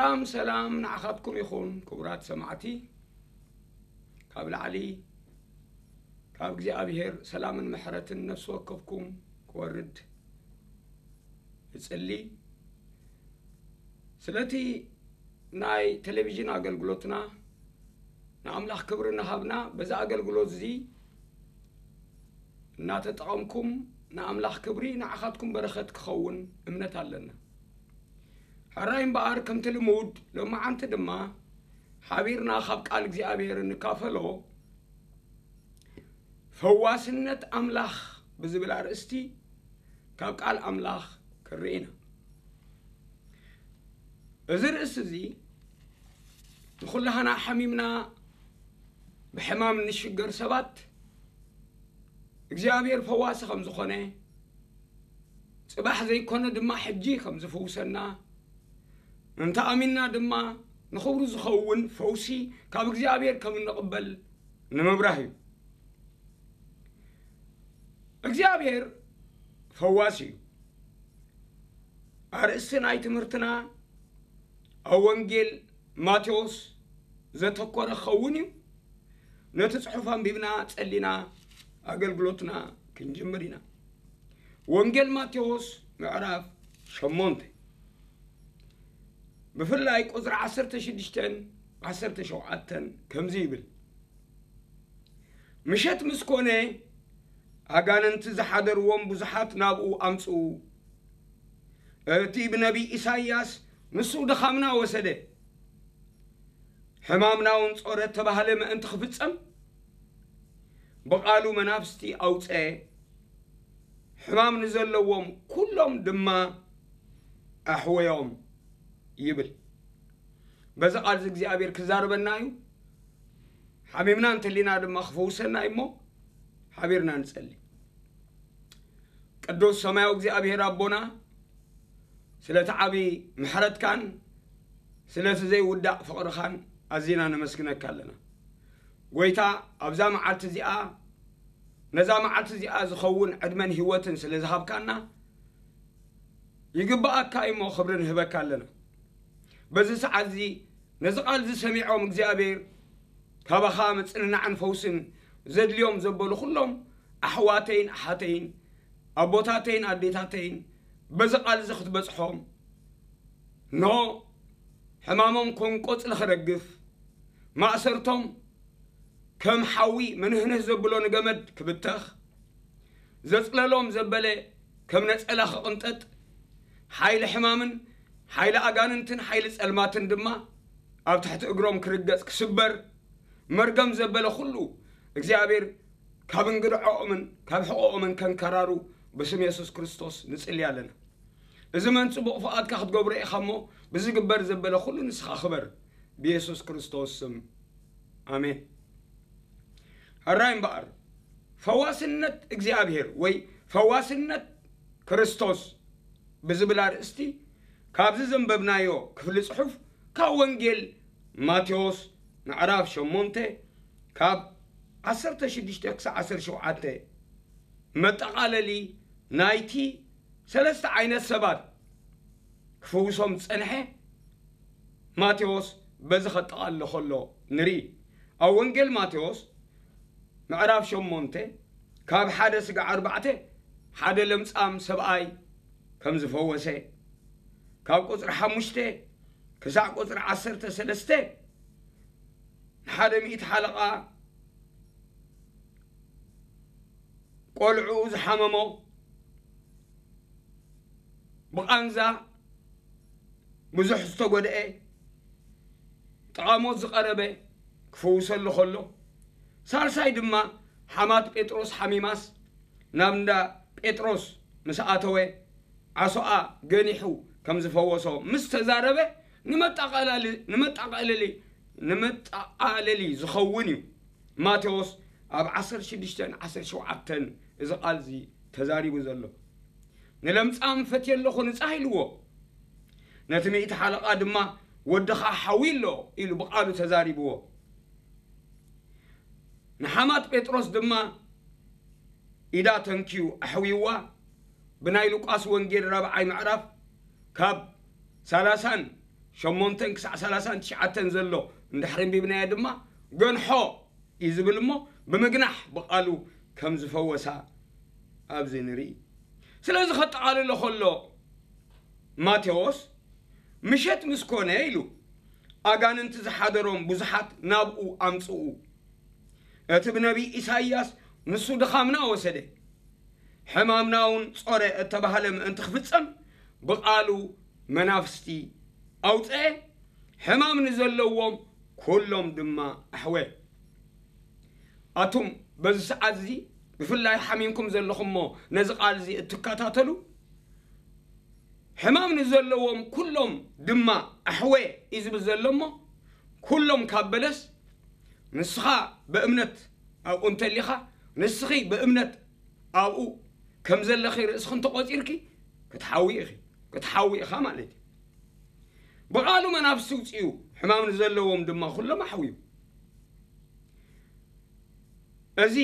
ሰላም ሰላም ንዓኻትኩም ይኹን ክቡራት ሰማዕቲ። ካብ ላዕሊ ካብ እግዚኣብሔር ሰላምን ምሕረትን ነፍሲ ወከፍኩም ክወርድ እጽሊ። ስለቲ ናይ ቴሌቪዥን ኣገልግሎትና ንኣምላኽ ክብሪ እናሃብና በዚ ኣገልግሎት እዚ እናተጠቐምኩም ንኣምላኽ ክብሪ ንዓኻትኩም በረኸት ክኸውን እምነት ኣለና። ሕራይ እምበኣር ከምቲ ልሙድ ሎማዓንቲ ድማ ሓቢርና ካብ ቃል እግዚኣብሔር እንካፈሎ ፈዋስነት ኣምላኽ ብዝብል ኣርእስቲ ካብ ቃል ኣምላኽ ክንርኢ ኢና። እዚ ርእሲ እዚ ንኹላህና ሓሚምና ብሕማም ንሽገር ሰባት እግዚኣብሔር ፈዋሲ ከም ዝኾነ፣ ጽባሕ ዘይኮነ ድማ ሕጂ ከም ዝፍውሰና፣ እንተ ኣሚንና ድማ ንኽብሩ ዝኸውን ፈውሲ ካብ እግዚኣብሔር ከም እንቕበል ንምብራህ እዩ። እግዚኣብሔር ፈዋሲ እዩ። ኣርእስቲ ናይ ትምህርትና ኣብ ወንጌል ማቴዎስ ዘተኮረ ክኸውን እዩ። ነቲ ጽሑፍ ኣንቢብና ጸሊና ኣገልግሎትና ክንጅምር ኢና። ወንጌል ማቴዎስ ምዕራፍ ሸሞንተ፣ ብፍላይ ቁጽሪ ዓሰርተ ሽዱሽተን ዓሰርተ ሸውዓተን ከምዚ ይብል። ምሸት ምስ ኮነ ኣጋንንቲ ዝሓደርዎም ብዙሓት ናብኡ ኣምጽኡ። እቲ ብነቢይ ኢሳይያስ ንሱ ድኻምና ወሰደ፣ ሕማምና እውን ጾረ እተባህለ ምእንቲ ክፍጸም፣ ብቓሉ መናፍስቲ ኣውጸ፣ ሕማም ንዘለዎም ኩሎም ድማ ኣሕወዮም ይብል። በዚ ቃል እዚ እግዚኣብሔር ክዛረበና እዩ። ሓሚምና እንተሊና ድማ ክፈውሰና እዩ እሞ ሓቢርና ንጸሊ። ቅዱስ ሰማያዊ እግዚኣብሔር ኣቦና፣ ስለቲ ዓቢ ምሕረትካን ስለቲ ዘይውዳእ ፍቕርኻን ኣዚና ነመስግነካ ኣለና። ጎይታ፣ ኣብዛ መዓልቲ እዚኣ፣ ነዛ መዓልቲ እዚኣ ዝኸውን ዕድመን ህይወትን ስለ ዝሃብካና ይግብኣካ እሞ ክብሪ ንህበካ ኣለና። በዚ ሰዓት እዚ ነዚ ቃል እዚ ሰሚዖም እግዚኣብሔር ካባኻ ምጽንናዕን ፈውስን ዘድልዮም ዘበሉ ኩሎም ኣሕዋተይን ኣሓተይን ኣቦታተይን ኣዴታተይን በዚ ቃል እዚ ክትበጽሖም፣ ኖ ሕማሞም ከም ቆጽሊ ክረግፍ፣ ማእሰርቶም ከም ሓዊ ምንህንህ ዘብሎ ንገመድ ክብተኽ፣ ዘጽለሎም ዘበለ ከም ነጸላ ክቕንጠጥ፣ ሓይሊ ሕማምን ሓይሊ ኣጋንንትን ሓይሊ ጸልማትን ድማ ኣብ ትሕቲ እግሮም ክርገጽ ክስበር፣ መርገም ዘበለ ኩሉ እግዚኣብሔር ካብ እንግድዖኦምን ካብ ሕቖኦምን ከንከራሩ ብስም የሱስ ክርስቶስ ንጽሊ ኣለና። እዚ መን ጽቡቕ ፍቓድካ ክትገብሮ ኢኻ እሞ ብዝግበር ዘበለ ኩሉ ንስኻ ክበር፣ ብየሱስ ክርስቶስ ስም ኣሜን። ሕራይ እምበኣር ፈዋስነት እግዚኣብሔር ወይ ፈዋስነት ክርስቶስ ብዝብል ኣርእስቲ ካብዚ ዘንበብናዮ ክፍሊ ጽሑፍ ካብ ወንጌል ማቴዎስ ምዕራፍ ሸሞንተ ካብ ዓሰርተ ሽዱሽተ ክሳብ ዓሰርተ ሸውዓተ መጠቓለሊ ናይቲ ሰለስተ ዓይነት ሰባት ክፍውሶም ዝጸንሐ ማቴዎስ በዚ ከጠቓልሎ ከሎ ንርኢ። ኣብ ወንጌል ማቴዎስ ምዕራፍ ሸሞንተ ካብ ሓደ ስጋዕ ኣርባዕተ ሓደ ለምጻም ሰብኣይ ከም ዝፈወሰ፣ ካብ ቁጽሪ ሓሙሽተ ክሳዕ ቁጽሪ ዓሰርተ ሰለስተ ንሓደ ሚእቲ ሓለቓ ቆልዑ ዝሓመሞ፣ ብቓንዛ ብዙሕ ዝተጎድኤ፣ ጥቓ ሞት ዝቐረበ ክፍውሰሉ ከሎ፣ ሳልሳይ ድማ ሓማት ጴጥሮስ ሓሚማስ ናብ እንዳ ጴጥሮስ ምስ ኣተወ ዓሶኣ ገኒሑ ከም ዝፈወሶ ምስ ተዛረበ፣ ንመጣቓላሊ-፣ ንመጣቓለሊ-፣ ንመጣቓለሊ ዝኸውን እዩ። ማቴዎስ ኣብ ዓሰርተ ሽዱሽተን ዓሰርተ ሸውዓተን እዚ ቃል እዚ ተዛሪቡ ዘሎ። ንለምጻም ፈትየ ኣለኹ ንጻህ ኢልዎ። ነቲ ሚእቲ ሓለቓ ድማ ወድኻ ሓዊ ኣሎ ኢሉ ብቃሉ ተዛሪብዎ። ንሓማት ጴጥሮስ ድማ ኢዳ ተንክዩ ኣሕዊዋ። ብናይ ሉቃስ ወንጌል ራብዓይ ምዕራፍ ካብ ሰላሳን ሸሞንተን ክሳዕ ሰላሳን ትሽዓተን ዘሎ እንድሕሪ ኣንቢብናዮ ድማ፣ ገንሖ እዩ ዝብል እሞ፣ ብምግናሕ ብቓሉ ከም ዝፈወሳ ኣብዚ ንርኢ። ስለዚ ከጠቓልሎ ከሎ ማቴዎስ፣ ምሸት ምስ ኮነ ኢሉ፣ ኣጋንንቲ ዝሓደሮም ብዙሓት ናብኡ ኣምጽኡ። እቲ ብነቢይ ኢሳይያስ፣ ንሱ ድኻምና ወሰደ፣ ሕማምና እውን ጾረ እተባህለ ምእንቲ ክፍጸም፣ ብቓሉ መናፍስቲ ኣውጽአ፣ ሕማም ንዘለዎም ኩሎም ድማ ኣሕወ። ኣቱም በዚ ሰዓት እዚ ብፍላይ ሓሚምኩም ዘለኹም እሞ ነዚ ቃል እዚ እትከታተሉ፣ ሕማም ንዘለዎም ኩሎም ድማ ኣሕወ እዩ ዝብል ዘሎ እሞ፣ ኩሎም ካብ በለስ፣ ንስኻ ብእምነት ኣብኡ እንተሊኻ፣ ንስኺ ብእምነት ኣብኡ ከም ዘለኺ ርእስኺ እንተቖጺርኪ፣ ክትሓዊ ኢኺ፣ ክትሓዊ ኢኻ ማለት እዩ። ብቓሉ መናፍስቲ ውጽኡ፣ ሕማም ንዘለዎም ድማ ኩሎም ኣሕውዩ። እዚ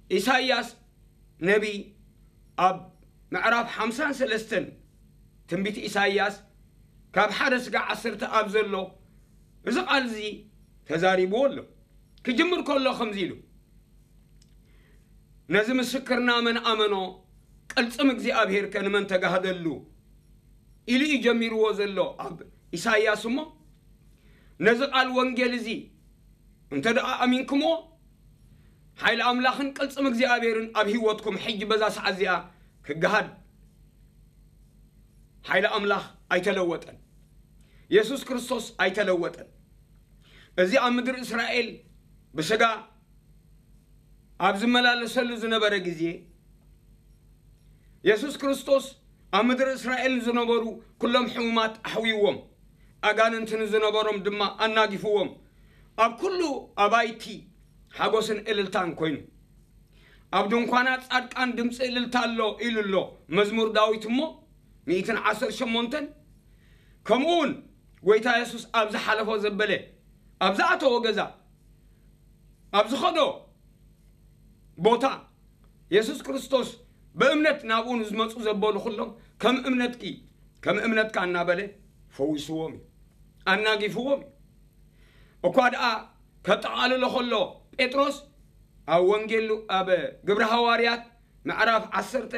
ኢሳይያስ ነቢይ ኣብ ምዕራፍ ሓምሳን ሰለስተን ትንቢት ኢሳይያስ ካብ ሓደ ስጋዕ ዓሰርተ ኣብ ዘሎ እዚ ቃል እዚ ተዛሪብዎ ኣሎ። ክጅምር ከሎ ከምዚ ኢሉ፣ "ነዚ ምስክርና መን ኣመኖ? ቅልጽም እግዚኣብሔር ከ ንመን ተጋህደሉ?" ኢሉ እዩ ጀሚርዎ ዘሎ ኣብ ኢሳይያስ እሞ፣ ነዚ ቃል ወንጌል እዚ እንተ ደኣ ኣሚንኩምዎ፣ ሓይሊ ኣምላኽን ቅልጽም እግዚኣብሔርን ኣብ ህይወትኩም ሕጂ በዛ ሰዓት እዚኣ ክገሃድ። ሓይሊ ኣምላኽ ኣይተለወጠን። የሱስ ክርስቶስ ኣይተለወጠን። እዚ ኣብ ምድሪ እስራኤል ብስጋ ኣብ ዝመላለሰሉ ዝነበረ ግዜ፣ የሱስ ክርስቶስ ኣብ ምድሪ እስራኤል ዝነበሩ ኩሎም ሕሙማት ኣሕውይዎም፣ ኣጋንንቲ ንዝነበሮም ድማ ኣናጊፍዎም፣ ኣብ ኩሉ ኣባይቲ ሓጎስን እልልታን ኮይኑ። ኣብ ድንኳናት ጻድቃን ድምጺ እልልታ ኣሎ ኢሉ ኣሎ መዝሙር ዳዊት እሞ፣ ሚእትን ዓሰርተ ሸሞንተን። ከምኡ እውን ጐይታ የሱስ ኣብ ዝሓለፎ ዘበለ፣ ኣብ ዝኣተዎ ገዛ፣ ኣብ ዝኸዶ ቦታ፣ የሱስ ክርስቶስ ብእምነት ናብኡ ንዝመጹ ዘበሉ ኩሎም፣ "ከም እምነትኪ፣ ከም እምነትካ" እናበለ ፈዊስዎም እዩ፣ ኣናጊፍዎም እዩ። እኳ ደኣ ከጠቓልሎ ከሎ ጴጥሮስ ኣብ ወንጌሉ፣ ኣብ ግብሪ ሃዋርያት ምዕራፍ ዓሰርተ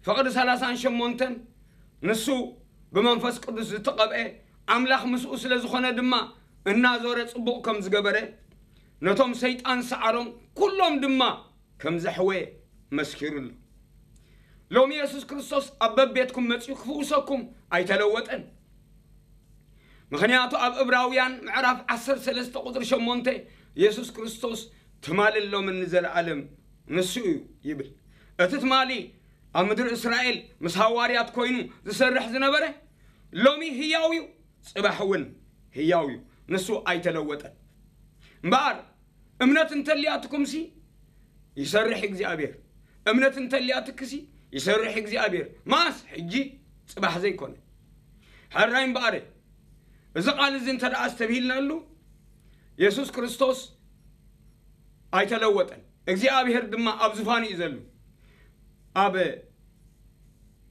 ፍቕዲ ሰላሳን ሸሞንተን፣ ንሱ ብመንፈስ ቅዱስ ዝተቐብአ፣ ኣምላኽ ምስኡ ስለ ዝኾነ ድማ እናዞረ ጽቡቕ ከም ዝገበረ፣ ነቶም ሰይጣን ዝሰዓሮም ኩሎም ድማ ከም ዘሕወየ መስኪሩ ኣሎ። ሎሚ የሱስ ክርስቶስ ኣብ በቤትኩም መጺኡ ክፍውሰኩም ኣይተለወጠን። ምኽንያቱ ኣብ ዕብራውያን ምዕራፍ ዓሰርተ ሰለስተ ቁጽሪ ሸሞንተ፣ የሱስ ክርስቶስ ትማልን ሎምን ንዘለኣለም ንሱ እዩ ይብል። እቲ ትማሊ ኣብ ምድሪ እስራኤል ምስ ሃዋርያት ኮይኑ ዝሰርሕ ዝነበረ፣ ሎሚ ህያው እዩ፣ ጽባሕ እውን ህያው እዩ። ንሱ ኣይተለወጠን። እምበኣር እምነት እንተልያትኩምሲ ይሰርሕ እግዚኣብሔር። እምነት እንተልያትክሲ ይሰርሕ እግዚኣብሔር። ማስ ሕጂ ጽባሕ ዘይኮነ። ሕራይ እምበኣር እዚ ቃል እዚ እንተ ደኣ ኣስተብሂልናሉ፣ የሱስ ክርስቶስ ኣይተለወጠን። እግዚኣብሔር ድማ ኣብ ዝፋኑ እዩ ዘሎ። ኣብ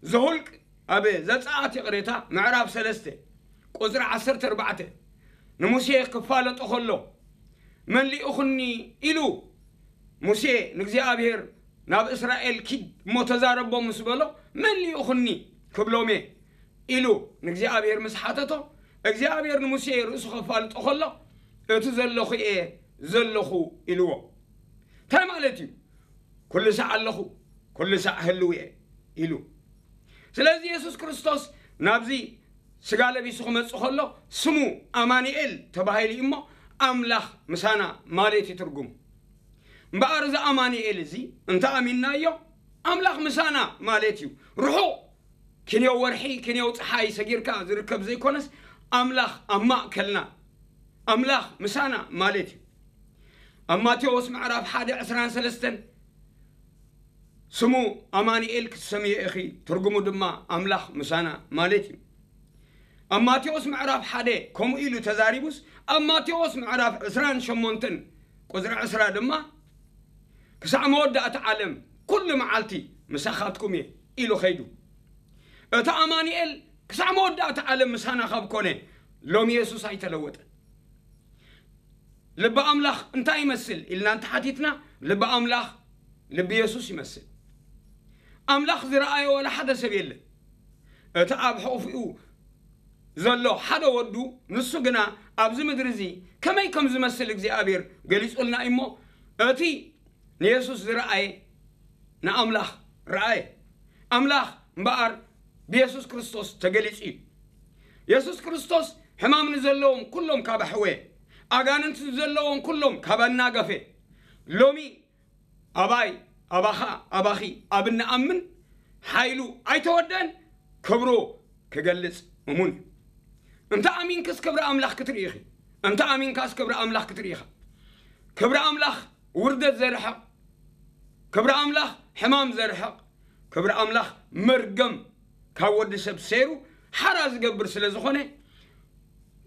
ዘሁልቅ፣ ኣብ ዘጸኣት ይቕሬታ ምዕራፍ ሰለስተ ቁጽሪ ዓሰርተ ኣርባዕተ፣ ንሙሴ ክፋለጦ ከሎ፣ "መን ልኢኹኒ?" ኢሉ ሙሴ ንእግዚኣብሔር፣ "ናብ እስራኤል ኪድ እሞ ተዛረቦም" ምስ በሎ፣ "መን ልኢኹኒ ክብሎም እየ?" ኢሉ ንእግዚኣብሔር ምስ ሓተቶ፣ እግዚኣብሔር ንሙሴ ርእሱ ከፋልጦ ከሎ፣ "እቲ ዘለኹ እየ ዘለኹ" ኢልዎ። እንታይ ማለት እዩ? "ኩሉ ሳዕ ኣለኹ፣ ኩሉ ሳዕ ህልው እየ" ኢሉ። ስለዚ የሱስ ክርስቶስ ናብዚ ስጋ ለቢሱ ክመጽእ ከሎ፣ ስሙ ኣማኑኤል ተባሂሉ እዩ እሞ፣ ኣምላኽ ምሳና ማለት እዩ ትርጉሙ። እምበኣር እዚ ኣማኑኤል እዚ እንተ ኣሚንናዮ፣ ኣምላኽ ምሳና ማለት እዩ። ርሑቕ ክንየው ወርሒ፣ ክንየው ጸሓይ ሰጊርካ ዝርከብ ዘይኮነስ፣ ኣምላኽ ኣብ ማእከልና፣ ኣምላኽ ምሳና ማለት እዩ። ኣብ ማቴዎስ ምዕራፍ ሓደ ዕስራን ሰለስተን፣ ስሙ ኣማኑኤል ክትሰምዮ ኢኺ፣ ትርጉሙ ድማ ኣምላኽ ምሳና ማለት እዩ። ኣብ ማቴዎስ ምዕራፍ ሓደ ከምኡ ኢሉ ተዛሪቡስ፣ ኣብ ማቴዎስ ምዕራፍ ዕስራን ሸሞንተን ቁጽሪ ዕስራ ድማ፣ "ክሳዕ መወዳእታ ዓለም ኩሉ መዓልቲ ምሳኻትኩም እየ" ኢሉ ኸይዱ። እቲ ኣማኑኤል ክሳዕ መወዳእታ ዓለም ምሳና ካብ ኮነ፣ ሎሚ የሱስ ኣይተለወጠን። ልቢ ኣምላኽ እንታይ ይመስል ኢልና እንተሓቲትና፣ ልቢ ኣምላኽ ልቢ የሱስ ይመስል። ኣምላኽ ዝረኣዮ ዋላ ሓደ ሰብ የለን። እቲ ኣብ ሕቑፊኡ ዘሎ ሓደ ወዱ፣ ንሱ ግና ኣብዚ ምድሪ እዚ ከመይ ከም ዝመስል እግዚኣብሔር ገሊጹልና እዩ እሞ፣ እቲ ንየሱስ ዝረኣየ ንኣምላኽ ረኣየ። ኣምላኽ እምበኣር ብየሱስ ክርስቶስ ተገሊጹ እዩ። የሱስ ክርስቶስ ሕማም ንዘለዎም ኩሎም ካብ ኣሕወየ፣ ኣጋንንት ንዘለዎም ኩሎም ካብ ኣናገፈ፣ ሎሚ ኣባይ፣ ኣባኻ፣ ኣባኺ ኣብ እንኣምን ሓይሉ ኣይተወደን፣ ክብሩ ክገልጽ እሙን እዩ። እንተ ኣሚንክስ ክብሪ ኣምላኽ ክትርኢ ኢኺ። እንተ ኣሚንካስ ክብሪ ኣምላኽ ክትርኢ ኢኻ። ክብሪ ኣምላኽ ውርደት ዘርሕቕ፣ ክብሪ ኣምላኽ ሕማም ዘርሕቕ፣ ክብሪ ኣምላኽ መርገም ካብ ወዲ ሰብ ሰይሩ ሓራ ዝገብር ስለ ዝኾነ፣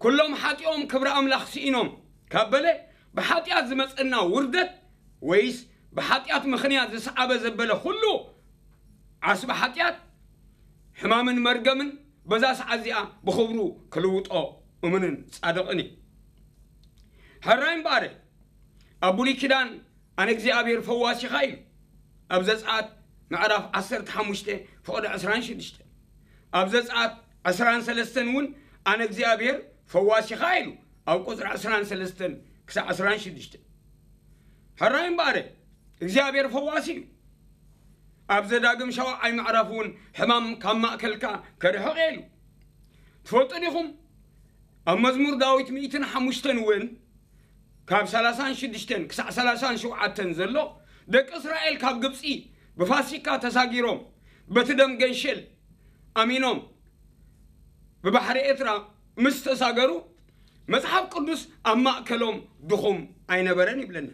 ኩሎም ሓጢኦም ክብሪ ኣምላኽ ስኢኖም ካብ በለ፣ ብሓጢኣት ዝመጸና ውርደት ወይስ ብሓጢኣት ምኽንያት ዝሰዓበ ዘበለ ኩሉ ዓስቢ ሓጢኣት፣ ሕማምን መርገምን በዛ ሰዓት እዚኣ ብኽብሩ ክልውጦ እሙንን ጻድቕን እዩ። ሕራይ እምበኣር፣ ኣብ ብሉይ ኪዳን ኣነ እግዚኣብሔር ፈዋሲኻ ኢሉ፣ ኣብ ዘጸኣት ምዕራፍ ዓሰርተ ሓሙሽተ ፍቕዲ ዕስራን ሽዱሽተን፣ ኣብ ዘጸኣት ዕስራን ሰለስተን እውን ኣነ እግዚኣብሔር ፈዋሲኻ ኢሉ፣ ኣብ ቁጽሪ ዕስራን ሰለስተን ክሳዕ ዕስራን ሽዱሽተን። ሕራይ እምበኣር እግዚኣብሔር ፈዋሲ እዩ። ኣብ ዘዳግም ሻውዓይ ምዕራፍ እውን ሕማም ካብ ማእከልካ ከርሕቕ እየ ኢሉ። ትፈልጡ ዲኹም? ኣብ መዝሙር ዳዊት ሚእትን ሓሙሽተን እውን ካብ ሰላሳን ሽዱሽተን ክሳዕ ሰላሳን ሸውዓተን ዘሎ፣ ደቂ እስራኤል ካብ ግብጺ ብፋሲካ ተሳጊሮም በቲ ደም ገንሸል ኣሚኖም ብባሕሪ ኤርትራ ምስ ተሳገሩ፣ መጽሓፍ ቅዱስ ኣብ ማእከሎም ድኹም ኣይነበረን ይብለና።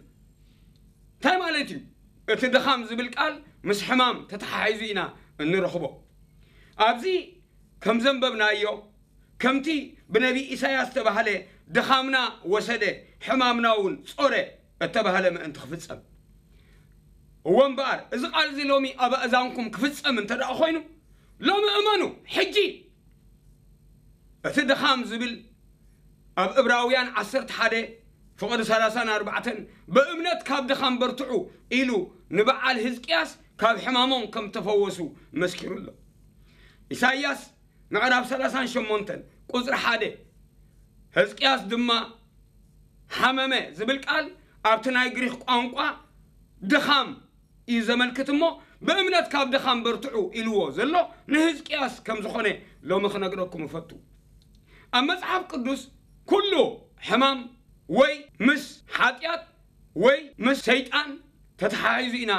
እንታይ ማለት እዩ? እቲ ድኻም ዝብል ቃል ምስ ሕማም ተተሓሒዙ ኢና እንረኽቦ። ኣብዚ ከም ዘንበብናዮ፣ ከምቲ ብነቢ ኢሳያስ ዝተባህለ፣ ድኻምና ወሰደ፣ ሕማምና እውን ጾረ እተባህለ ምእንቲ ክፍጸም። እወ እምበኣር፣ እዚ ቃል እዚ ሎሚ ኣብ ኣእዛንኩም ክፍጸም እንተ ደኣ ኾይኑ፣ ሎሚ እመኑ፣ ሕጂ። እቲ ድኻም ዝብል ኣብ ዕብራውያን ዓሰርተ ሓደ ፍቕዲ ሰላሳን ኣርባዕተን፣ ብእምነት ካብ ድኻም በርትዑ ኢሉ ንበዓል ህዝቅያስ ካብ ሕማሞም ከም ተፈወሱ መስኪሩ ኣሎ። ኢሳይያስ ምዕራፍ ሰላሳን ሸሞንተን ቁጽሪ ሓደ፣ ህዝቅያስ ድማ ሓመመ ዝብል ቃል ኣብቲ ናይ ግሪኽ ቋንቋ ድኻም እዩ ዘመልክት እሞ፣ ብእምነት ካብ ድኻም በርትዑ ኢልዎ ዘሎ ንህዝቅያስ ከም ዝኾነ ሎሚ ክነግረኩም እፈቱ። ኣብ መጽሓፍ ቅዱስ ኩሉ ሕማም ወይ ምስ ሓጢኣት ወይ ምስ ሰይጣን ተተሓሒዙ ኢና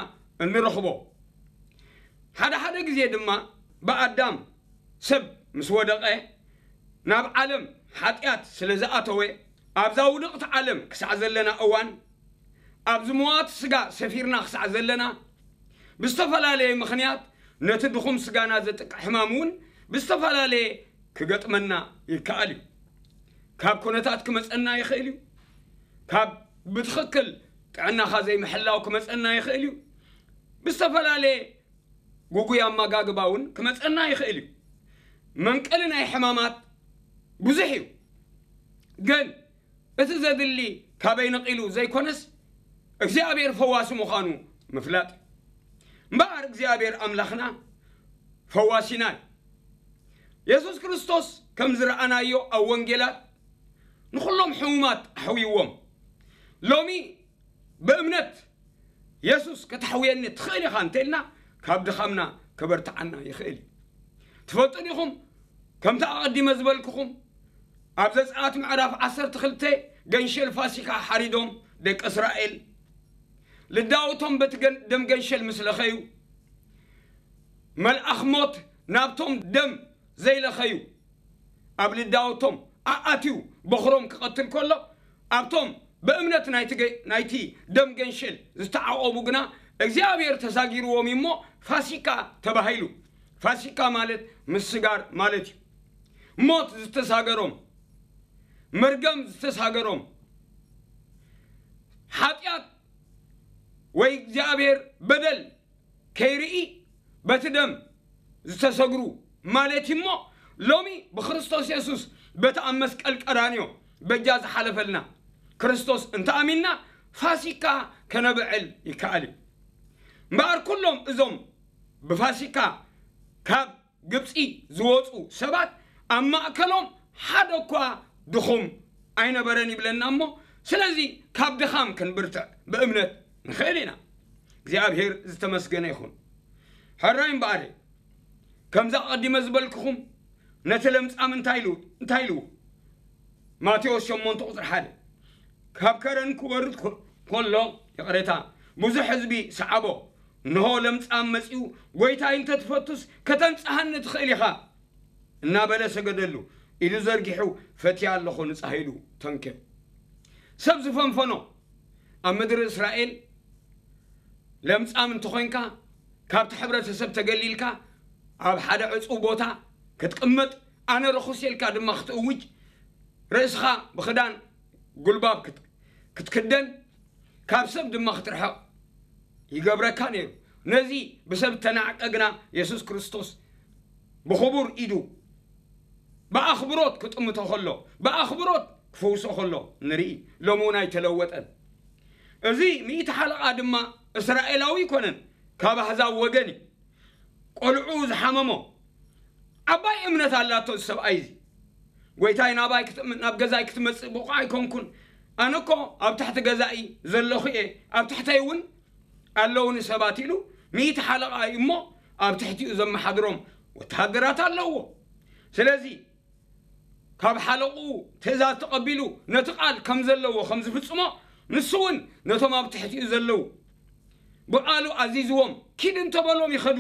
እንረኽቦ። ሓደ ሓደ ግዜ ድማ ብኣዳም ሰብ ምስ ወደቐ ናብ ዓለም ሓጢኣት ስለ ዝኣተወ፣ ኣብዛ ውድቕቲ ዓለም ክሳዕ ዘለና እዋን፣ ኣብ ዝመዋት ስጋ ሰፊርና ክሳዕ ዘለና፣ ብዝተፈላለየ ምኽንያት ነቲ ድኹም ስጋና ዘጥቅዕ ሕማም እውን ብዝተፈላለየ ክገጥመና ይከኣል እዩ። ካብ ኩነታት ክመጸና ይኽእል እዩ። ካብ ብትኽክል ጥዕናኻ ዘይምሕላው ክመጸና ይኽእል እዩ። ብዝተፈላለየ ጉጉይ ኣመጋግባ እውን ክመጸና ይኽእል እዩ። መንቀሊ ናይ ሕማማት ብዙሕ እዩ። ግን እቲ ዘድሊ ካበይ ነቒሉ ዘይኮነስ፣ እግዚኣብሔር ፈዋሲ ምዃኑ ምፍላጥ እዩ። እምበኣር እግዚኣብሔር ኣምላኽና ፈዋሲና እዩ። የሱስ ክርስቶስ ከም ዝረኣናዮ ኣብ ወንጌላት ንኹሎም ሕሙማት ኣሕውይዎም። ሎሚ ብእምነት የሱስ ከተሕውየኒ ትኽእል ኢኻ እንተ ኢልና፣ ካብ ድኻምና ከበርትዓና ይኽእል እዩ። ትፈልጡ ዲኹም? ከምቲ ኣቐዲመ ዝበልኩኹም፣ ኣብ ዘጸኣት ምዕራፍ ዓሰርተ ክልተ ገንሸል ፋሲካ ሓሪዶም ደቂ እስራኤል፣ ልዳውቶም በቲ ገን-፣ ደም ገንሸል ምስ ለኸዩ፣ መልኣኽ ሞት ናብቶም ደም ዘይለኸዩ ኣብ ልዳውቶም ኣኣትዩ በኹሮም ክቐትል ከሎ፣ ኣብቶም ብእምነት ናይቲ ገ-፣ ናይቲ ደም ገንሸል ዝተዓቖቡ ግና እግዚኣብሔር ተሳጊርዎም እዩ እሞ ፋሲካ ተባሂሉ። ፋሲካ ማለት ምስጋር ማለት እዩ። ሞት ዝተሳገሮም፣ መርገም ዝተሳገሮም፣ ሓጢኣት ወይ እግዚኣብሔር በደል ከይርኢ በቲ ደም ዝተሰግሩ ማለት እዩ እሞ፣ ሎሚ ብክርስቶስ የሱስ በቲ ኣብ መስቀል ቀራንዮ በጃ ዝሓለፈልና ክርስቶስ እንተኣሚንና ፋሲካ ከነብዕል ይከኣል እዩ። እምበኣር ኩሎም እዞም ብፋሲካ ካብ ግብፂ ዝወፁ ሰባት ኣብ ማእከሎም ሓደ እኳ ድኹም ኣይነበረን ይብለና እሞ፣ ስለዚ ካብ ድኻም ክንብርትዕ ብእምነት ንኽእል ኢና። እግዚኣብሔር ዝተመስገነ ይኹን። ሕራይ እምበኣር ከምዛ ቀዲመ ዝበልክኹም ነቲ ለምጻም እንታይ ኢሉ እንታይ ኢሉ? ማቴዎስ ሸሞንተ ቁፅሪ ሓደ ካብ ከረን ክወርድ ኮ- ኮሎ ይቕሬታ ብዙሕ ህዝቢ ሰዓቦ። እንሆ ለምጻም መጺኡ፣ ጎይታይ እንተ ትፈቱስ ከተንጽሃኒ ትኽእል ኢኻ እናበለ ሰገደሉ። ኢዱ ዘርጊሑ ፈትያ ኣለኹ ንጻህ ኢሉ ተንክዮ። ሰብ ዝፈንፈኖ ኣብ ምድሪ እስራኤል ለምጻም እንተኾይንካ ካብቲ ሕብረተሰብ ተገሊልካ ኣብ ሓደ ዕጹው ቦታ ክትቅመጥ ኣነ ርኹስ ኢልካ ድማ ክትእውጅ ርእስኻ ብኽዳን ጉልባብ ክትክደን ካብ ሰብ ድማ ክትርሕቕ ይገብረካ ነይሩ። ነዚ ብሰብ ተናዕቀ ግና የሱስ ክርስቶስ ብኽቡር ኢዱ ብኣኽብሮት ክጥምቶ ከሎ ብኣኽብሮት ክፈውሶ ከሎ ንርኢ። ሎሚ እውን ኣይተለወጠን። እዚ ሚእቲ ሓለቓ ድማ እስራኤላዊ ኣይኮነን፣ ካብ ኣህዛብ ወገን እዩ። ቆልዑ ዝሓመሞ ዓባይ እምነት ኣላቶ እዚ ሰብኣይ እዚ። ጎይታይ ናባይ ናብ ገዛይ ክትመፅእ ብቑዕ ኣይኮንኩን፣ ኣነ እኮ ኣብ ትሕቲ ገዛኢ ዘለኹ እየ፣ ኣብ ትሕተይ እውን ኣለውኒ ሰባት ኢሉ። ሚእቲ ሓለቓ እዩ እሞ ኣብ ትሕቲኡ ዘመሓድሮም ወተሃደራት ኣለዎ። ስለዚ ካብ ሓለቕኡ ትእዛዝ ተቐቢሉ ነቲ ቃል ከም ዘለዎ ከም ዝፍጽሞ ንሱ እውን ነቶም ኣብ ትሕቲኡ ዘለዉ ብቓሉ ኣዚዝዎም። ኪድ እንተበሎም ይኸዱ፣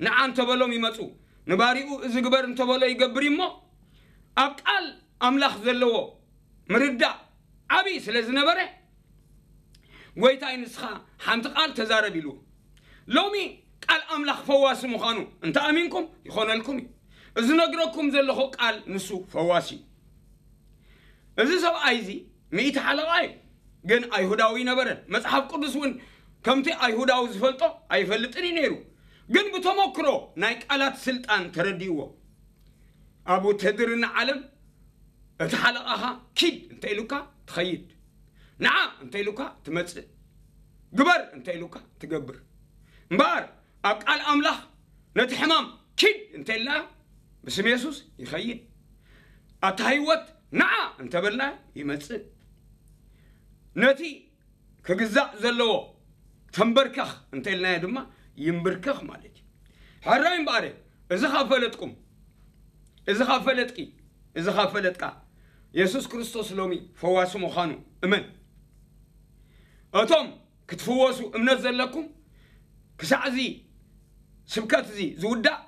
ንዓ እንተበሎም ይመጹ፣ ንባሪኡ እዚ ግበር እንተበሎ ይገብር እሞ ኣብ ቃል ኣምላኽ ዘለዎ ምርዳእ ዓብዪ ስለ ዝነበረ ጎይታይ ንስኻ ሓንቲ ቃል ተዛረብ ኢሉ። ሎሚ ቃል ኣምላኽ ፈዋሲ ምዃኑ እንተ ኣሚንኩም ይኾነልኩም እዩ። እዚ ነግረኩም ዘለኹ ቃል ንሱ ፈዋሲ እዩ። እዚ ሰብኣይ እዚ ሚእቲ ሓለቓ እዩ፣ ግን ኣይሁዳዊ ነበረን። መጽሓፍ ቅዱስ እውን ከምቲ ኣይሁዳዊ ዝፈልጦ ኣይፈልጥን እዩ ነይሩ። ግን ብተመክሮ ናይ ቃላት ስልጣን ተረዲእዎ። ኣብ ውትህድርና ዓለም እቲ ሓለቓኻ ኪድ እንተ ኢሉካ ትኸይድ፣ ንዓ እንተ ኢሉካ ትመጽእ፣ ግበር እንተ ኢሉካ ትገብር። እምበኣር ኣብ ቃል ኣምላኽ ነቲ ሕማም ኪድ እንተ ኢልና ብስም የሱስ ይኸይድ። ኣታ ህይወት ንዓ እንተበልና ይመጽእ። ነቲ ክግዛእ ዘለዎ ተንበርከኽ እንተ ኢልናዮ ድማ ይንብርከኽ ማለት እዩ። ሕራይ እምበኣር እዚ ካብ ፈለጥኩም እዚ ካብ ፈለጥኪ እዚ ካብ ፈለጥካ የሱስ ክርስቶስ ሎሚ ፈዋሲ ምዃኑ እመን። እቶም ክትፍወሱ እምነት ዘለኩም ክሳዕ እዚ ስብከት እዚ ዝውዳእ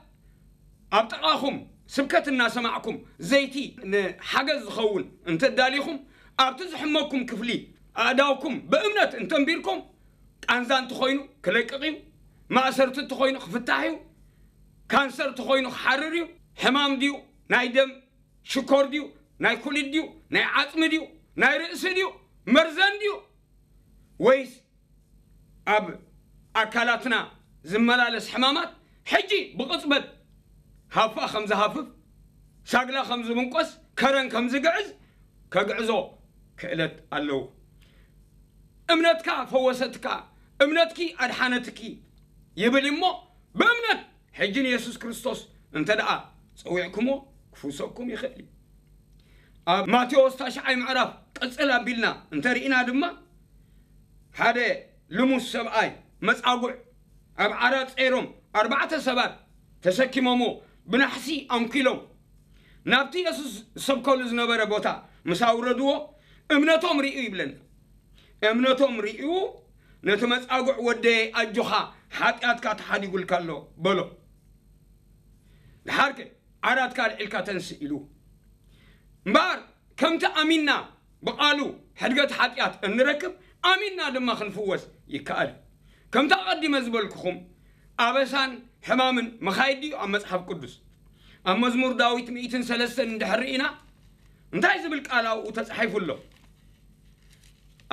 ኣብ ጥቓኹም ስብከት እናሰማዕኩም ዘይቲ ንሓገዝ ዝኸውን እንተዳሊኹም ኣብቲ ዝሕመኩም ክፍሊ ኣእዳውኩም ብእምነት እንተንቢርኩም ቃንዛ እንተኾይኑ ክለቅቕ እዩ። ማእሰርቲ እንተኾይኑ ክፍታሕ እዩ። ካንሰር እንተኾይኑ ክሓርር እዩ። ሕማም ድዩ ናይ ደም ሽኮር ድዩ ናይ ኩሊት ድዩ ናይ ዓፅሚ ድዩ ናይ ርእሲ ድዩ መርዘን ድዩ ወይስ ኣብ ኣካላትና ዝመላለስ ሕማማት ሕጂ ብቕፅበት ሃፋ ከም ዝሃፍፍ ሳግላ ከም ዝብንቆስ ከረን ከም ዝግዕዝ ከግዕዞ ክእለት ኣለዎ። እምነትካ ፈወሰትካ፣ እምነትኪ ኣድሓነትኪ ይብል እሞ ብእምነት ሕጂ ንየሱስ ክርስቶስ እንተ ደኣ ጸዊዕኩምዎ ክፍውሰኩም ይኽእል እዩ። ኣብ ማቴዎስ ታሽዓይ ምዕራፍ ቅጽል ኣቢልና እንተ ርኢና ድማ ሓደ ልሙስ ሰብኣይ መጻጉዕ ኣብ ዓራት ጸይሮም ኣርባዕተ ሰባት ተሰኪሞምዎ ብናሕሲ ኣንኪሎም ናብቲ የሱስ ዝሰብከሉ ዝነበረ ቦታ ምስ ኣውረድዎ እምነቶም ርእዩ ይብለና። እምነቶም ርእዩ ነቲ መጻጉዕ ወደየ ኣጆኻ ሓጢኣትካ ተሓዲጉልካ ኣሎ በሎ። ድሓርከ ዓራትካ ኣልዒልካ ተንስእ ኢሉ እምበኣር ከምቲ ኣሚንና ብቓሉ ሕድገት ሓጢኣት እንረክብ ኣሚንና ድማ ክንፍወስ ይከኣል። ከምቲ ኣቐዲመ ዝበልኩኹም ኣበሳን ሕማምን መኻይድ ድዩ ኣብ መጽሓፍ ቅዱስ? ኣብ መዝሙር ዳዊት ሚእትን ሰለስተን እንድሕር ርኢና እንታይ ዝብል ቃል ኣብኡ ተጻሒፉ ኣሎ?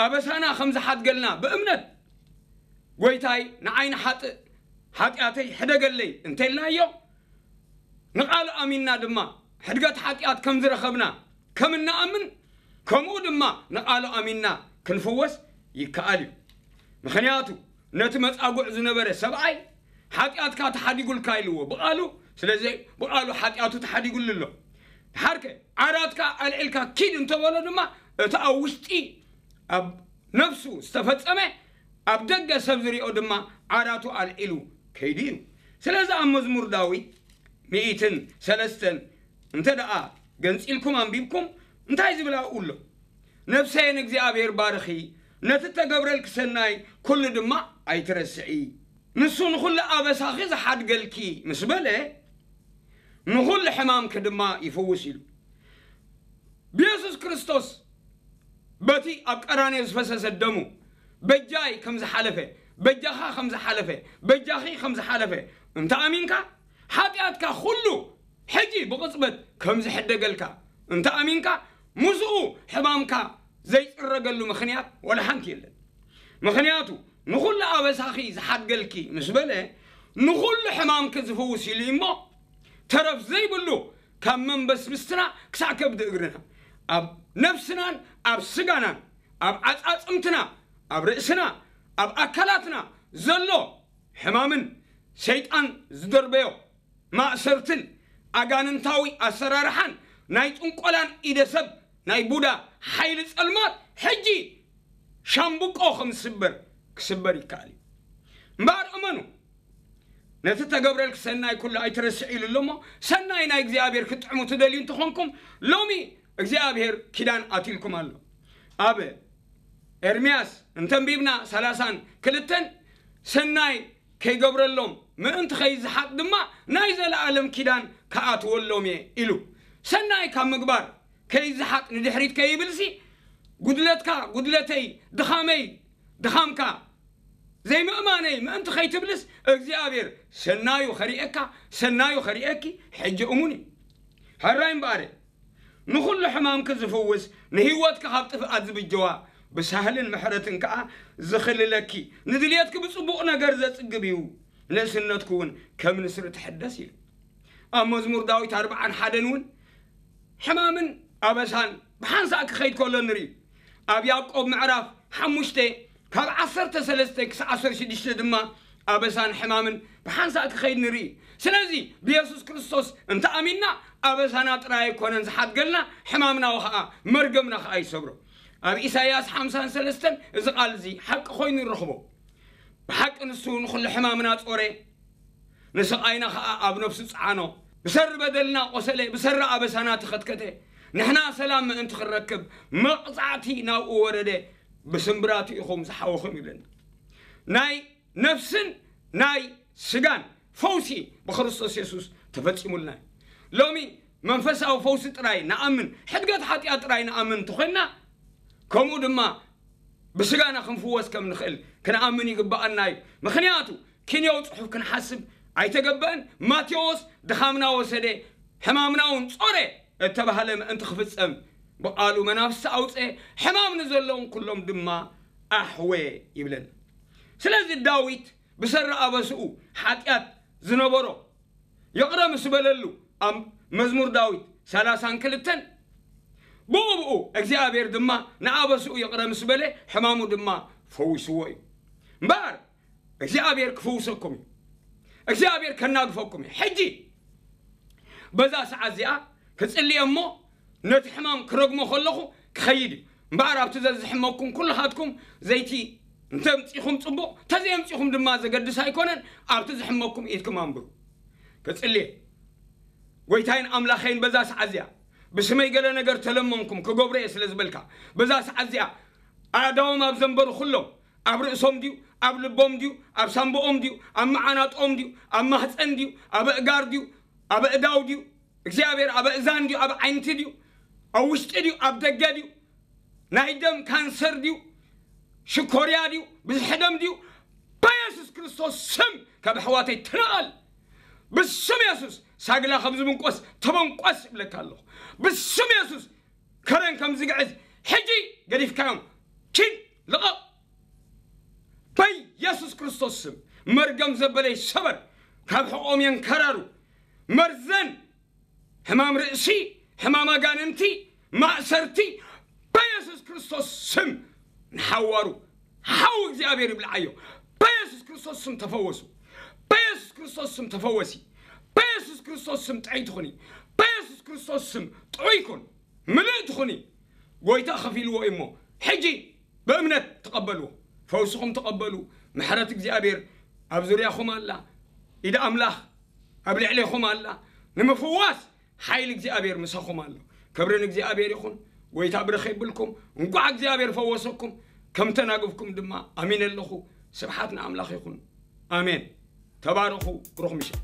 ኣበሳና ከም ዝሓድገልና ብእምነት ጎይታይ ንዓይ ንሓጥእ ሓጢኣተይ ሕደገለይ እንተልናዮ ንቓሉ ኣሚንና ድማ ሕድገት ሓጢኣት ከም ዝረኸብና ከም እንኣምን፣ ከምኡ ድማ ንቓሉ ኣሚንና ክንፍወስ ይከኣል እዩ። ምኽንያቱ ነቲ መጻጉዕ ዝነበረ ሰብኣይ ሓጢኣትካ ተሓዲጉልካ ኢልዎ ብቓሉ። ስለዚ ብቓሉ ሓጢኣቱ ተሓዲጉሉ ኣሎ። ድሓርከ ዓራትካ ኣልዒልካ ኪድ እንተበሎ ድማ እቲ ኣብ ውሽጢ ኣብ ነፍሱ ዝተፈጸመ ኣብ ደገ ሰብ ዝሪኦ ድማ ዓራቱ ኣልዒሉ ከይዱ እዩ። ስለዚ ኣብ መዝሙር ዳዊት ሚእትን ሰለስተን እንተ ደኣ ገንጺልኩም ኣንቢብኩም እንታይ ዝብል ኣብኡ ኣሎ? ነፍሰየ ንእግዚኣብሔር ባርኺ፣ ነቲ እተገብረልኪ ሰናይ ኩሉ ድማ ኣይትረስዒ። ንሱ ንኹሉ ኣበሳኺ ዝሓድገልኪ ምስ በለ ንኹሉ ሕማምኪ ድማ ይፍውስ ኢሉ። ብየሱስ ክርስቶስ በቲ ኣብ ቀራንዮ ዝፈሰሰ ደሙ በጃይ ከም ዝሓለፈ፣ በጃኻ ከም ዝሓለፈ፣ በጃኺ ከም ዝሓለፈ እንተ ኣሚንካ፣ ሓጢኣትካ ኩሉ ሕጂ ብቕጽበት ከም ዝሕደገልካ እንተ ኣሚንካ፣ ምስኡ ሕማምካ ዘይጽረገሉ ምኽንያት ወላ ሓንቲ የለን። ምኽንያቱ ንኹሉ ኣበሳኺ ዝሓድገልኪ ምስ በለ፣ ንኹሉ ሕማምኪ ዝፍውስ ኢሉ እዩ እሞ፣ ተረፍ ዘይብሉ ካብ መንበስብስትና ክሳዕ ከብዲ እግርና፣ ኣብ ነፍስናን ኣብ ስጋናን፣ ኣብ ዓጻጽምትና፣ ኣብ ርእስና፣ ኣብ ኣካላትና ዘሎ ሕማምን ሰይጣን ዝደርበዮ ማእሰርትን ኣጋንንታዊ ኣሰራርሓን ናይ ጥንቆላን ኢደ ሰብ ናይ ቡዳ ሓይሊ ጸልማት ሕጂ ሻምብቆ ከም ዝስበር ክስበር ይከኣል እዩ። እምበኣር እመኑ፣ ነቲ ተገብረልኪ ሰናይ ኩሉ ኣይትረስዕ ኢሉ ኣሎ እሞ፣ ሰናይ ናይ እግዚኣብሔር ክትጥዕሙ ትደልዩ እንተኾንኩም፣ ሎሚ እግዚኣብሔር ኪዳን ኣትልኩም ኣሎ። ኣብ ኤርምያስ እንተንቢብና ሰላሳን ክልተን፣ ሰናይ ከይገብረሎም ምእንቲ ከይዝሓጥ ድማ ናይ ዘለኣለም ኪዳን ክኣትወሎም እየ ኢሉ። ሰናይ ካብ ምግባር ከይዝሓጥ ንድሕሪት ከይብልሲ፣ ጉድለትካ ጉድለተይ፣ ድኻመይ ድኻምካ፣ ዘይምእማነይ ምእንቲ ከይትብልስ እግዚኣብሔር ሰናዩ ኸሪኤካ፣ ሰናዩ ኸሪኤኪ ሕጂ እሙን እዩ። ሕራይ እምበኣር ንኹሉ ሕማምኪ ዝፍውስ፣ ንህይወትኪ ካብ ጥፍኣት ዝብጀዋ፣ ብሳህልን ምሕረትን ከኣ ዝኽልለኪ፣ ንድልየትኪ ብጽቡቕ ነገር ዘጽግብ እዩ፣ ንእስነትኪ እውን ከም ንስሪ ትሕደስ ኢሉ። ኣብ መዝሙር ዳዊት ኣርብዓን ሓደን እውን ሕማምን ኣበሳን ብሓንሳእ ክኸይድ ከሎ ንርኢ። ኣብ ያዕቆብ ምዕራፍ ሓሙሽተ ካብ ዓሰርተ ሰለስተ ክሳዕ ዓሰርተ ሽዱሽተ ድማ ኣበሳን ሕማምን ብሓንሳእ ክኸይድ ንርኢ። ስለዚ ብየሱስ ክርስቶስ እንተ ኣሚንና ኣበሳና ጥራይ ኣይኮነን ዝሓድገልና፣ ሕማምና ኸዓ መርገምና ኸዓ ይሰብሮ። ኣብ ኢሳይያስ ሓምሳን ሰለስተን እዚ ቃል እዚ ሓቂ ኮይኑ ንረኽቦ። ብሓቂ ንሱ ንኹሉ ሕማምና ጾረ፣ ንስቓይና ኸዓ ኣብ ነፍሱ ጸዓኖ። ብሰሪ በደልና ቆሰለ፣ ብሰሪ ኣበሳና ተኸትከተ። ንሕና ሰላም ምእንቲ ክንረክብ መቕጻዕቲ ናብኡ ወረደ፣ ብስምብራቱ ኢኹም ዝሓወኹም ይብለና። ናይ ነፍስን ናይ ስጋን ፈውሲ ብክርስቶስ የሱስ ተፈጺሙልና እዩ። ሎሚ መንፈሳዊ ፈውሲ ጥራይ ንኣምን፣ ሕድገት ሓጢኣት ጥራይ ንኣምን እንተኾይንና፣ ከምኡ ድማ ብስጋና ክንፍወስ ከም ንኽእል ክንኣምን ይግብኣና እዩ። ምኽንያቱ ክንየው ጽሑፍ ክንሓስብ ኣይተገበአን። ማቴዎስ ድኻምና ወሰደ፣ ሕማምና እውን ጾረ እተባህለ ምእንቲ ክፍጸም ብቓሉ መናፍስቲ ኣውጽአ፣ ሕማም ንዘለዎም ኩሎም ድማ ኣሕወየ ይብለና። ስለዚ ዳዊት ብሰሪ ኣበስኡ ሓጢኣት ዝነበሮ ይቕረ ምስ በለሉ ኣብ መዝሙር ዳዊት ሰላሳን ክልተን ብኡ ብኡ እግዚኣብሔር ድማ ንኣበስኡ ይቕረ ምስ በለ ሕማሙ ድማ ፈዊስዎ እዩ። እምበኣር እግዚኣብሔር ክፍውሰኩም እዩ። እግዚኣብሔር ከናግፈኩም እዩ። ሕጂ በዛ ሰዓት እዚኣ ክጽልየ እሞ ነቲ ሕማም ክረግሞ ከለኹ ክኸይድ እዩ። እምበኣር ኣብቲ ዘዝሕመኩም ኩልኻትኩም ዘይቲ እንተምጺኹም ጽቡቕ፣ እንተዘየምጺኹም ድማ ዘገድስ ኣይኮነን። ኣብቲ ዝሕመኩም ኢድኩም ኣንብሩ። ክጽልየ። ጎይታይን ኣምላኸይን በዛ ሰዓት እዚኣ ብስመይ ገለ ነገር ተለመንኩም ክገብሮ እየ ስለ ዝበልካ፣ በዛ ሰዓት እዚኣ ኣእዳዎም ኣብ ዘንበሩ ኩሎም፣ ኣብ ርእሶም ድዩ፣ ኣብ ልቦም ድዩ፣ ኣብ ሳንቦኦም ድዩ፣ ኣብ መዓናጥኦም ድዩ፣ ኣብ ማህፀን ድዩ፣ ኣብ ኣእጋር ድዩ፣ ኣብ ኣእዳው ድዩ፣ እግዚኣብሔር ኣብ ኣእዛን ድዩ፣ ኣብ ዓይንቲ ድዩ፣ ኣብ ውሽጢ ድዩ፣ ኣብ ደገ ድዩ፣ ናይ ደም ካንሰር ድዩ፣ ሽኮርያ ድዩ፣ ብዝሒ ደም ድዩ፣ በየሱስ ክርስቶስ ስም ካብ ኣሕዋተይ ተነቐል። ብስም የሱስ ሳግላ ከም ዝምንቆስ ተመንቆስ ይብለካ ኣለኹ። ብስም የሱስ ከረን ከም ዝግዕዝ ሕጂ ገዲፍካዮም ኪድ ልቐቕ። በየሱስ ክርስቶስ ስም መርገም ዘበለ ይሰበር፣ ካብ ሕቖም የንከራሩ። መርዘን ሕማም ርእሲ፣ ሕማም ኣጋንንቲ፣ ማእሰርቲ በኢየሱስ ክርስቶስ ስም ንሓዋሩ ሓው እግዚኣብሔር ይብልዓዮ። በኢየሱስ ክርስቶስ ስም ተፈወሱ። በኢየሱስ ክርስቶስ ስም ተፈወሲ። በኢየሱስ ክርስቶስ ስም ጥዕይቲ ኩኒ። በኢየሱስ ክርስቶስ ስም ጥዑይ ኩን። ምልእቲ ኩኒ። ጎይታ ከፊልዎ እዩ እሞ ሕጂ ብእምነት ተቐበልዎ። ፈውስኹም ተቐበሉ። ምሕረት እግዚኣብሔር ኣብ ዙርያኹም ኣላ። ኢድ ኣምላኽ ኣብ ልዕሌኹም ኣላ። ንምፍዋስ ሓይሊ እግዚኣብሔር ምሳኹም ኣሎ። ክብሪ ንእግዚኣብሔር ይኹን። ጎይታ ብርኽ ይብልኩም። እንኳዕ እግዚኣብሔር ፈወሰኩም። ከም ተናግፍኩም ድማ ኣሚነ ኣለኹ። ስብሓት ንኣምላኽ ይኹን። ኣሜን። ተባረኹ። ብሩኽ ምሸት።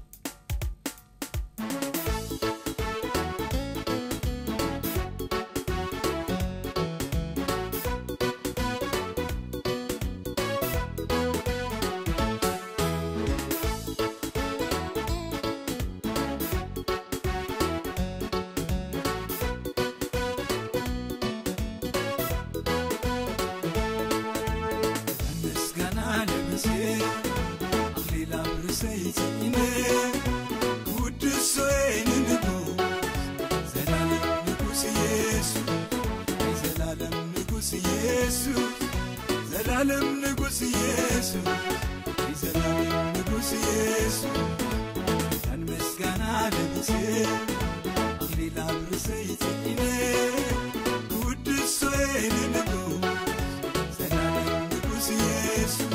ምስጋና ንጉሴ ኣኽሊል ኣብ ርእሰይ ጽዒነ ክውድሶ ንንጉስ ዘላለም ንጉስ ኢየሱስ ናይ ዘላለም ንጉስ ኢየሱስ ዘላለም ንጉስ ኢየሱስ ናይ ዘላለም ንጉስ ኢየሱስ ምስጋና ለብሰ ኣኽሊል ኣብ ርእሰይ ጽዒነ ክውድሶ ንንጉስ ዘላለም ንጉስ ኢየሱስ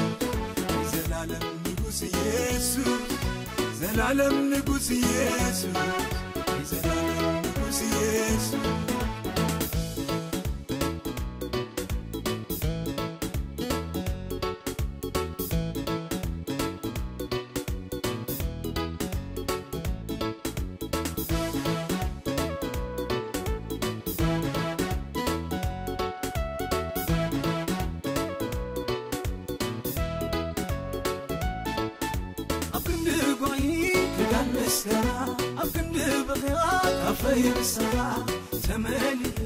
ናይ ዘላለም ንጉስ ኢየሱስ ዘላለም ንጉስ ኢየሱስ ናይ ዘላለም ንጉስ ኢየሱስ ኣብ ክንዲ ጓሂ ክዳን ምስጋና ኣብ ክንዲ ብኽያት ኣፈይ ብሰባ ተመሊኣ